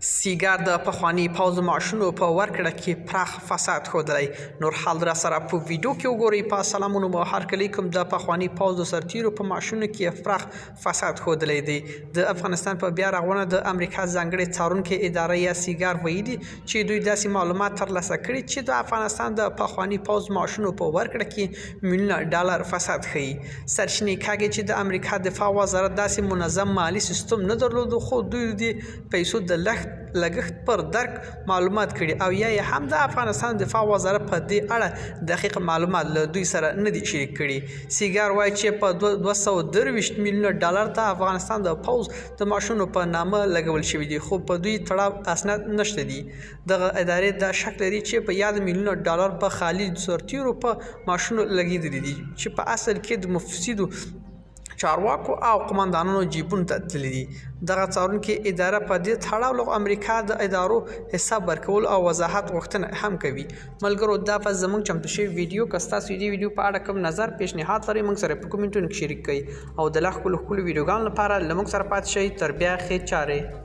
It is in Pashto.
سیګار د پخواني پوځ معاشونو په ورکړه کې پراخ فساد ښودلی. نور حال را سره په ویډیو کې وګورئ. په سلامونو مو هرکلی کوم. د پخواني پوځ د سرتیرو په معاشونو کې پراخ فساد ښودلی دی. د افغانستان په بیا رغونه د امریکا ځانګړې څارونکې اداره یا سیګار ویلي چې دوی داسې معلومات ترلاسه کړي چې د افغانستان د پخواني پوځ معاشونو په ورکړه کې میلیونه ډالر فساد ښيي. سرچینې کاږي چې د امریکا دفاع وزارت داسې منظم مالي سیستم نه درلود، خو دوی د پیسو د لګښت پر درک معلومات کړي او یا یې هم د افغانستان دفاع وزارت په دې اړه دقیق معلومات له دوی سره نه دي شریک کړي. سیګار وایي چې په 223 میلیونه ډالر د افغانستان د پوځ د معاشونو په نامه لګول شوي دي، خو په دوی تړاو اسناد نشته دي. دغه ادارې دا شک لري چې په یاد میلیونه ډالر په خالي سرتیرو په معاشونو لګېدلي دي، چې په اصل کې د مفسدو چارواکو او قوماندانانو جیبونو ته تللي دي. دغه څارونکې اداره په دې تړاو له امریکا د ادارو حساب ورکولو او وضاحت غوښتنه هم کوي. ملګرو، دا به زموږ چمتو شوی ویډیو. که ستاسو دې ویډیو په اړه کوم نظر پیشنهاد لرئ، موږ سره په کومنټونو کې شریک کړئ او د لا ښکلو ښکلو ویډیوګانو لپاره له موږ سره پاتې شئ. تر بیا ښې چارې.